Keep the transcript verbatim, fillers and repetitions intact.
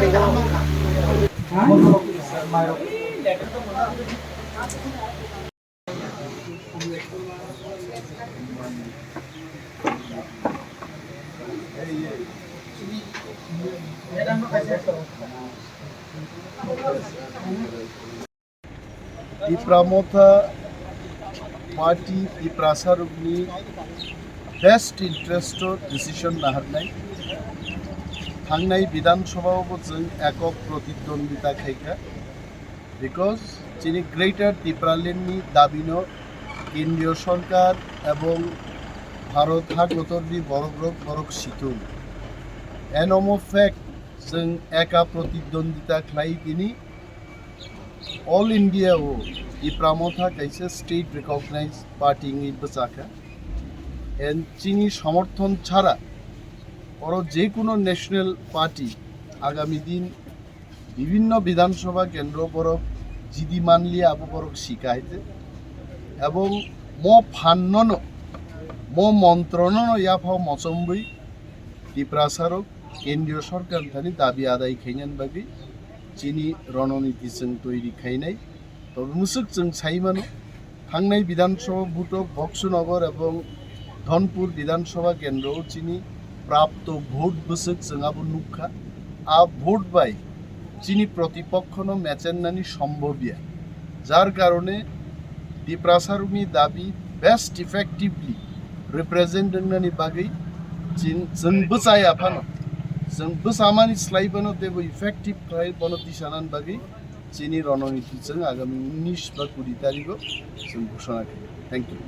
Tipra Motha Party Tiprasa rokni best interest o decision naharnai. Thangnai Bidhan Sabha o bo chwng ekok pratidwandita khaikha, because chini Greater Tipraland ni dabi no Kendriya Sarkar ebong Bharat hakotor ni borok rok borok situng. Eno mo fact chwng eka pratidwandita khlai tini All India o Tipra Motha kaisa state recognized party wngwi bwchakha. And chini somorthon chara oro je kuno national party agami din bibhinno Bidhan Sabha kendro borok jidi manliya abo borok sika haite. Ebong mo phanno no, mo montrono no yaphao mochombwi Tiprasa rok Kendriya Sarkar thani dabi adai khainani bagwi chini rononiti chwng toiri khainai. Tobe mwswk chwng sai mano, thangnai Bidhan Sabha vote o Boksunagar ebong Dhonpur Bidhan Sabha kendro o chini prapto vote bwswk chwng abo nukha. A vote bai chini protipokhono mechennani sombhobya. Jar karone Tiprasarokni dabi best effectively represent wngnani bagwi chin-, chwng bwchaya phano, chwng bwchamani slai bono teibo effective khlai bono tisanani bagwi chini rononiti chwng agami unnish ba kuri tarigo chwng ghoshona khaio. Thank you.